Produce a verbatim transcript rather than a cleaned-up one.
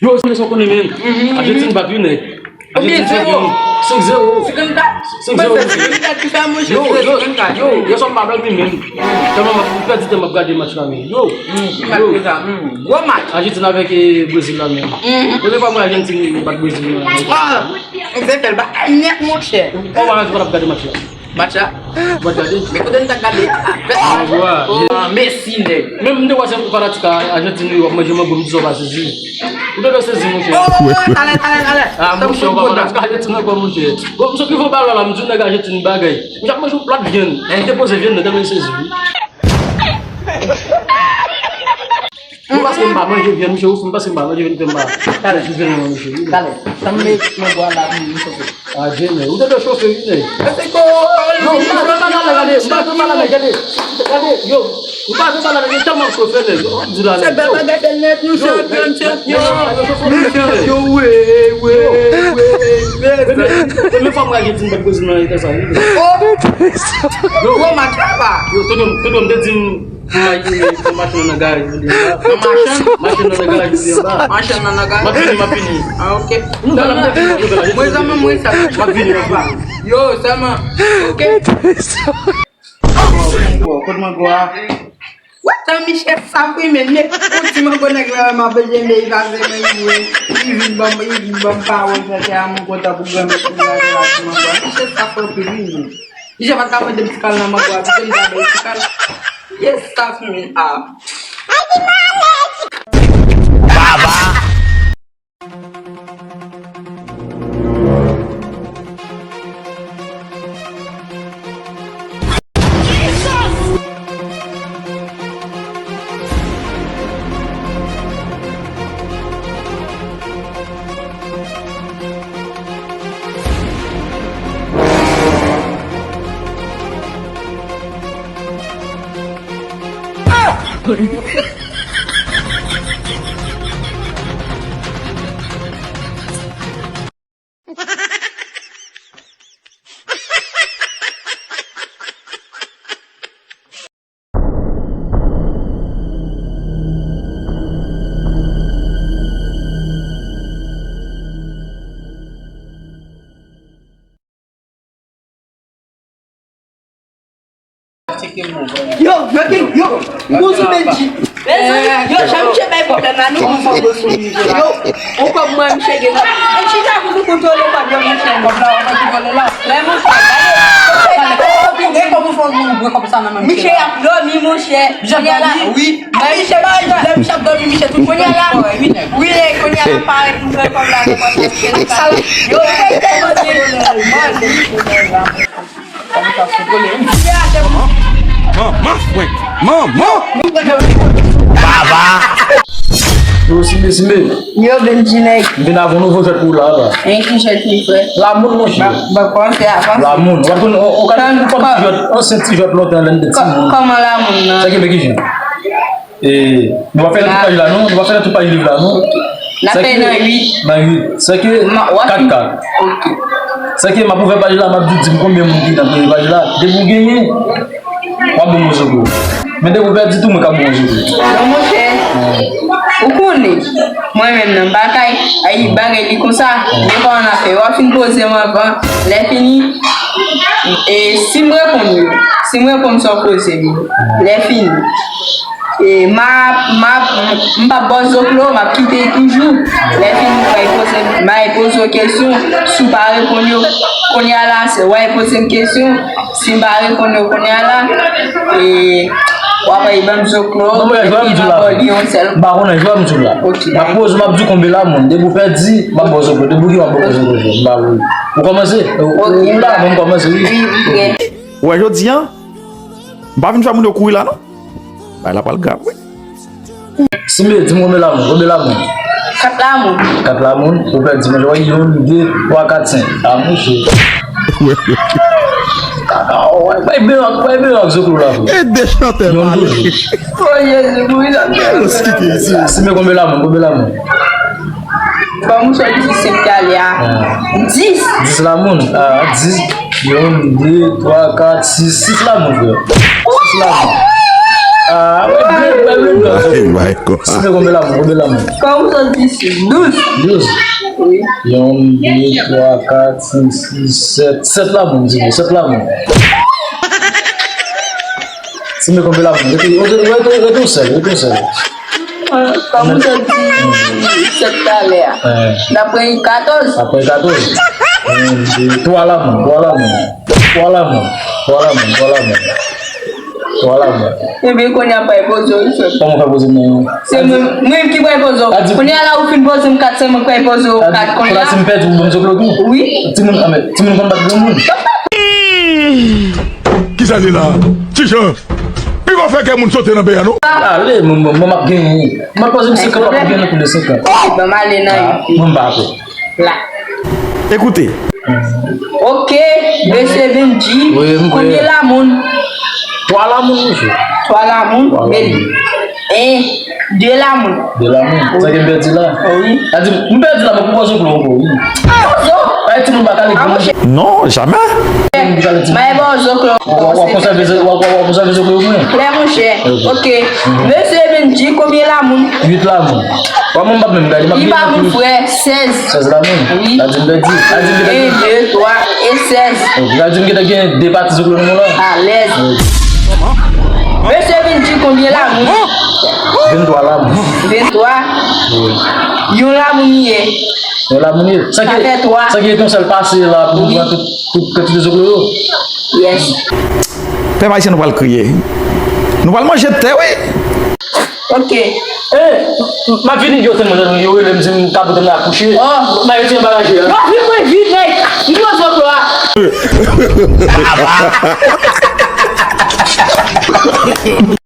Yo, se mesye w konnen, men. Ajantin bat wi, nèg. Ajantin fè senk zewo. Senkannkat? Senk zewo. Senkannkat ki fè mwen yo, yo, yo, yo, sa m pa blag wi, men. Tèlman m ap pèdi tan m ap gade match la, men. Yo, yo. Gwo match. Ajantin avèk, eh, Brezil la, men. Premye fwa m wè Ajantin bat Brezil, men. Ah, se fè l ba nèt, monchè. Kòman Ajantin ap gade match la? Match la? Mwen gade. Men kote n ta gade? Ah, Messi, nèg. Menm m te wè se fanatik a Ajantin wi, w ap manje mango, m di sa w pa sezi. Ou te dwe sezi, monchè. Oh, talè, talè, talè. Ah, monchè, w pa fanatik a Ajantin ankò, monchè. Bon, m sot rive anba la, m di w nèg Ajantin bagay. M ap manje yon plat vyann. M te poze vyann nan, tèlman m sezi, wi. Ou paske m pa manje vyann, monchè, ou fou, paske m pa manje vyann, fè m pa. Talè. Manje vyann nan, monchè, wi. Talè. Tann m met mango a la, m, m sofe. Adye, men. Ou te dwe chofe, wi, nèg. Yo, m pa, m pa nan gade, m pa nan gade, gade. Gade, yo. M pa nan gade, tèlman m chofe, nèg. Yo, m di la, nèg. Se bèl bagay, bèl nèg, nou chanpyon, chanpyon. Nou chanpyon, wi, wi, wi. Premye fwa m wè Ajantin bat Brezil nan eta sa, wi. Oh! Yo, gwo match, papa. Yo, tonton, tonton, m te di m, Pou machann nan nan garaj, pou li anba. Nan machann? Machann nan nan garaj, pou li anba. Machann nan nan garaj? M ap vini, m ap vini. Ah, ok. Mwen zanmi mwen sa. M ap vini, m ap vini. Yo, sèlman. Ok. Kot mango a? Wè, tan Michel sa wi, men, men, ou ti mango nèg la, m ap vle, men, li pa vle, men, li vin ban m, li vin ban m pawòl, sa se a mwen kontan pou granmèt mwen la, la, ti mango a. Michel sa fè anpil, wi, men. Misye pa t ka mande m ti kal nan mango a, misye m ta bay ti kal. Yes, sa fini. Ah. Baba. Yo, yo, yo, bonjou Benji. Mezanmi, yo, jan misye bay pwoblèm la, nou. Yo, on kòb mwen, misye gen kòb. E chita pou nou kontwole kòb yo, monchè. Kòb la, w ap kontwole la. Lè monchè, gade. Gade kòman fò nou pran kòb sa nan men misye. Misye ap dòmi, monchè. Misye ap dòmi? Wi. Misye pa, lè misye ap dòmi, misye tout kounye a la. Wi, kounye a la, parèt, nou pran kòb la, nou pran kòb la. Yo, yo, yo, yo, yo. Manman, manman, manman. Baba. Yo, Simbe, Simbe. Yo, Benji nèg. M vin avè yon nouvo jwèt pou ou la, papa. Yon ki jwèt li, frè? Lamoun, monchè. Ba, ba, kòmanse avan. Lamoun. W ap konn, ou, ou ka konn ti jwèt, ansyen ti jwèt lontan, lè n te timoun. Kòman lamoun nan? Sa ki beki jan? E, nou pa fè nan tout paj la, non? Nou pa fè nan tout paj liv la, non? N ap fè nan uit. Nan uit. Sa ke kat kat. Ok. Sa ke m ap ouvè paj la, m ap di, di m konbyen moun ki nan premye paj la. Depi w genyen, w ap bon mouzogo. Men depi w pèdi tou, mwen k ap bon mouzogo. Non, monchè. Ou konnen, mwen menm nan m pa kay, ay, bagay li konsa. Men kòman n ap fè? W ap fin poze m anvan. Lè fini, e, si m reponn yo, si m reponn sa w poze m yo, lè fini. E, m ap, m ap, m p ap ba w zoklo, m ap kite toujou. Lè fini, w ay poze, m ay poze w kesyon. Si w pa reponn yo, kounye a la, se w ay poze m kesyon. Si m pa reponn yo kounye a la, e, w ap ay ban m zoklo, epi m ap ba w li yon sèl. M pa konnen, jwè m di w la. Ok, m ap poze, m ap di w konbyen lamoun. Depi w pèdi, m ap ba w zoklo. Depi w gen, m ap ba w zoklo. M pa vle. Ou kòmanse? Ou la, mwen m kòmanse, wi. Wi, wi, wi. Ou wè jodi a, m pa vin fè moun yo kouri la, non. Bagay la pral grav, wi. Simbe, di m konbyen lamoun, konbyen lamoun? Kat lamoun. Kat lamoun, ou pèdi, men, wè, youn, de, twa, kat, senk. A, monchè. Kaka, wè, bay blan, bay blan zoklo la, wi. E de chantè pale. O Jezi, mouri nan tè. Simbe, konbyen lamoun, konbyen lamoun? Ban m sòti se talè a. Ah. Dis. Dis lamoun. Ah, dis. Youn, de, twa, kat, sis. Sis lamoun, frè. Sis lamoun. Ah, mwen, mwen, mwen, mwen, mwen. Ay, my God. Si mwen konbyen lamoun, konbyen lamoun? Kòman w sot di sis? Douz. Douz? Wi. Yon, de, twa, kat, senk, sis, sèt. Sèt lamoun, di mwen, sèt lamoun. Si mwen konbyen lamoun? Rete, rete, rete, rete w sèl, rete w sèl. Kòman w sot di sèt talè a? Eh. N ap pran katòz. Ap pran katòz. Yon, de, twa lamoun, twa lamoun. Twa lamoun, twa lamoun, twa lamoun. Twa lamoun. Ebyen, kounye a m pral poze w, wi, frè m. Kòman w fè poze m nan? Se mwen, mwen ki pral poze w. Kounye a la ou fin poze m kat, se mwen ki pral poze w kat. Kounye a si m pèdi, ou ban m zoklo tou? Wi. Timoun, anben, timoun konn bat granmoun. Kisa li la? Ti Jan, pi pa fè kè moun sote nan peyi a non. Ale, mwen, mwen, mwen m ap genyen. Mwen poze m senkant, m ap genyen pou de senkant. Ban m ale nan. Ah, mwen m pa pè. La. Ekoute. Ok, mesye Benji, wi, m kwè. Konbyen lamoun? Twa lamoun, mesye. Twa lamoun, twa lamoun. Men, en, de lamoun. De lamoun. Wi. Sa ke m pèdi la? Wi. Sa di, m pèdi la, mwen pou poze w ankò, wi. Poze w? Ay, timoun pa kale granmoun. Non, jamè. M pa kale timoun. Mwen poze w ankò. W ap, w ap konsève, w ap, w ap konsève zoklo yo pou mwen. Klè, monchè. Ok. Ok. Mesye Benji, konbyen lamoun? Uit lamoun. Wa mwen m p ap menm gade, m ap... Li pa moun, frè, sèz. Sèz lamoun. Wi. Sa di m pèdi. Sa di m gentan... En, de, twa, e sèz. Ok, sa di m gentan gen de pati zoklo nan men w la. Alèz. Ok. Mesye Benji, konbyen lamoun? Venntwa lamoun. Venntwa? Wi. Yon lamoun li ye. Yon lamoun li ye. Sa ki, sa fè twa. Sa ki yon sèl pase la pou nou pran tout, tout kantite zoklo yo. Yes. Pèp ayisyen, nou pral kriye. Nou pral manje tè, wi. Ok. Eh, m ap vini, yo, se mwen, yo rele m, di m ka pote m nan akouche. Oh. M a rete anba ranje a. Yo, vin mwen, vin, nèg. M pran zoklo a.